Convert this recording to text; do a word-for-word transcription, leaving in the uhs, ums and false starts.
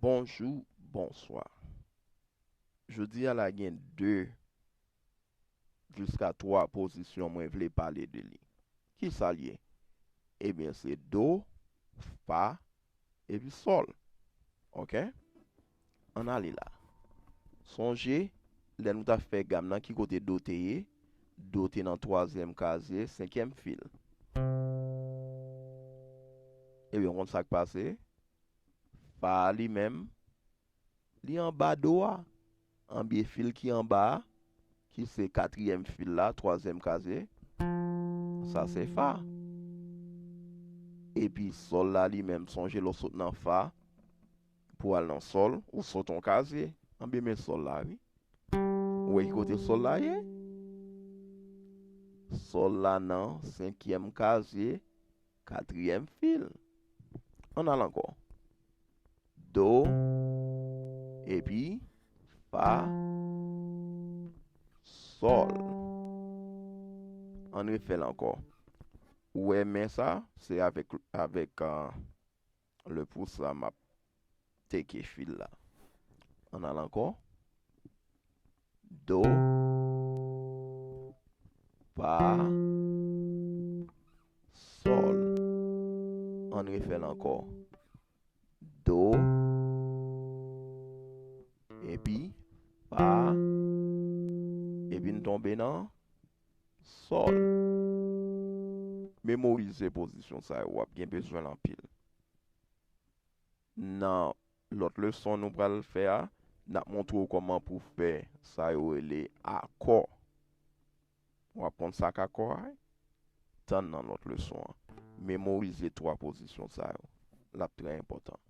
Bonjou, bonswa. Jodi a la gen de jiska twa pozisyon mwen vle pale de li. Kisa l ye? Ebyen, se do, fa, epi sòl. Oke? Ann ale la. Sonje, lè nou t ap fè gam nan, ki kote do te ye? Do te nan twazyèm kazye, senkyèm fil. Ebyen, w konn sa k pase? Fa a li menm, li anba do a. Anbye fil ki anba a, ki se katriyèm fil la, twazyèm kazye, sa se fa. Epi sòl la li menm, sonje lè w sot nan fa pou al nan sòl, ou sot yon kazye, anbye men sòl la, wi. Ou wè ki kote sòl la ye? Sòl la nan senkyèm kazye, katriyèm fil. Ann al ankò. Do, epi fa, sòl. Ann refè l ankò. Ou wè men sa, se avèk, avèk, euh, le pouce la m ap teke fil la. Ann al ankò. Do, fa, sòl. Ann refè l ankò. Do, epi fa, epi n tonbe nan sòl. Memorize pozisyon sa yo, w ap gen bezwen l anpil. Nan lòt leson nou pral fè a, n ap montre w kòman pou fè sa yo rele akò. W ap konn sa k akò a? Tann nan lòt leson an. Memorize twa pozisyon sa yo. L ap trè enpòtan.